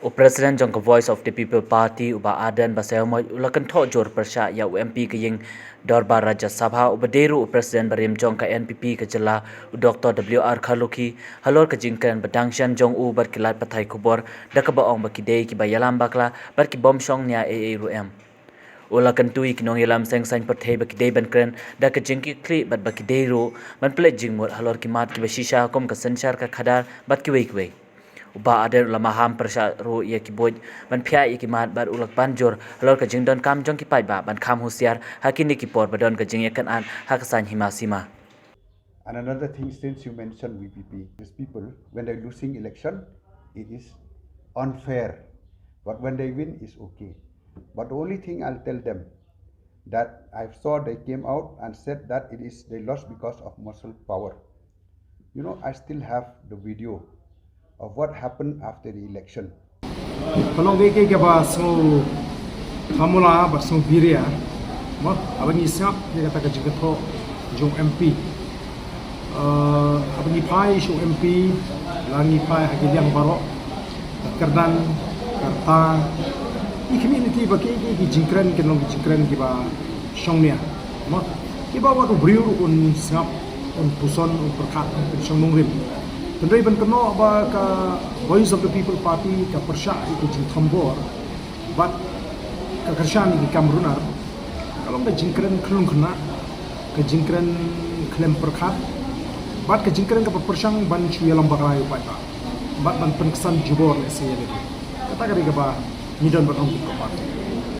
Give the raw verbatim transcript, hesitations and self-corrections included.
U President jong ka Voice of the People Party, u Bah Ardent Basaiawmoit, u la kynthoh jur pyrshah ïa u M P ka ïing dorbar Rajya Sabha, uba dei ruh u President barim jong ka N P P ka jylla, u Doctor W R Kharlukhi, halor ka jingkren ba dang shen jong u bad ki lad pathai khubor, da kaba ong ba ki dei kiba ïalam bakla bad ki bym shong nia ei ei ruh em. U la kyntu ïa ki nongïalam seng saiñ pyrthei ba ki dei ban kren da ka jingkitkhlieh bad ba ki dei ruh ban pynleit jingmut halor ki mat kiba shisha kum ka synshar ka khadar bad kiwei kiwei. U Bah Ardent u la maham pyrshah ruh ïa ki buit ban phiah ïa ki mat bad u la ban jur halor ka jingdonkam jong ki paidbah ban kham husiar ha kine ki por ba don ka jingïakynad ha ka saiñ hima sima. And another thing, since you mentioned V P P, these people, when they're losing election, it is unfair. But when they win, it's okay. But the only thing I'll tell them, that I saw they came out and said that it is they lost because of muscle power. You know, I still have the video of what happened after the election. Ka long kaei kaei kaba sngew hamula bad sngew biria, mo, haba ngi sngap ïa kata ka jingkynthoh jong M P. Eh, haba ngi phai sha u M P, la ngi phai ha ki liang baroh, ka kyrdan, ka rta, ki community ba ki, ki, ki jingkren, ki long ki jingkren kiba shongnia. Mo, kiba wat u briew un sngap, un puson, un pyrkhat, un pynshong nongrim. Hynrei ban kynnoh ba ka Voice of the People Party ka pyrshah ïa ki jingthombor bad ka kyrshan ïa ki kam runar, ka long ka jingkren khlem khynnah, ka jingkren khlem pyrkhat, bad ka jingkren kaba pyrshang ban shu ïalam bakla ïa u paidbah bad ban pynksan jubor lehse ïa lade. Kata ka dei kaba ngi don ban ong kum ka party.